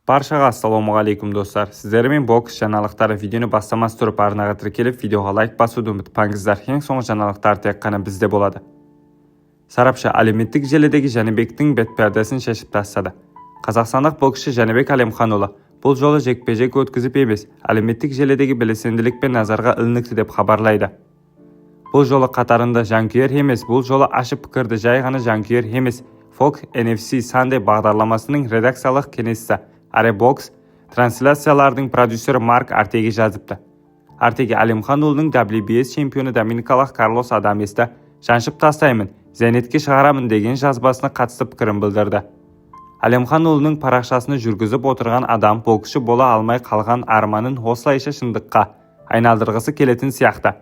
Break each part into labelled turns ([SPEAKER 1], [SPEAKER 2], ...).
[SPEAKER 1] Баршаға ассалаумағалейкум, достар! Сіздермен бокс жаңалықтары. Видеоны бастамас тұрып, арнаға тіркеліп, видеоға лайк басуды ұмытпаңыздар. Ең соңғы жаңалықтар тек қана бізде болады. Сарапшы әлеуметтік желідегі Жәнібектің бетпердесін шешіп тастады. Қазақстандық боксшы Жәнібек Әлімханұлы бұл жолы жекпе-жек өткізіп емес, әлеуметтік желідегі белсенділікпен назарға ілінікті деп хабарлайды. Бұл жолы қатарында жанкүйер емес. Бұл жолы ашық пікірді жай ғана жанкүйер емес, Fox NFC Sunday бағдарламасының редакциялық кеңесшісі әрі бокс трансляциялардың продюсері Марк Артеги жазыпты. Артеги Әлімханұлының WBC чемпионы доминикалық Карлос Адаместі «жаншып тастаймын, зейнетке шығарамын» деген жазбасына қатысты пікірін білдірді. Әлімханұлының парақшасын жүргізіп отырған адам боксшы бола алмай қалған арманын осылайша шындыққа айналдырғысы келетін сияқты.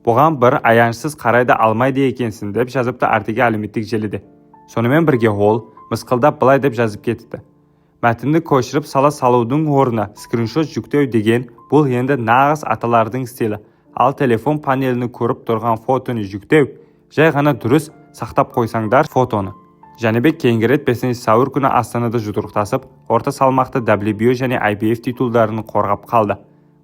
[SPEAKER 1] «Бұған бір аянышсыз қарай да алмайды екенсің», – деп жазыпты Артеги әлеуметтік желіде. Сонымен бірге ол мысқылдап былай деп жазып кетіпті: «Мәтінді көшіріп сала салудың орнына скриншот жүктеу деген бұл енді нағыз аталардың стилі. Ал телефон панелini көріп тұрған фотоны жүктеу жай ғана дұрыс сақтап қойсаңдар фотоны». Жәнібек кейінгі рет 5 сәуір күні Астанада жұдырықтасып, орта салмақты WBO және IBF титулдарын қорғап қалды.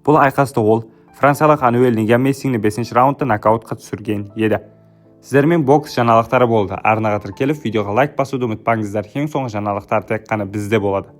[SPEAKER 1] Бұл айқасты ол франциялық Ануэль Негамесині 5 раундта нокаутқа түсірген еді. Сіздермен бокс жаңалықтары болды. Арнаға тіркеліп, видеоға лайк басуды ұмытпаңыздар. Ең соңғы жаңалықтар тек қана бізде болады.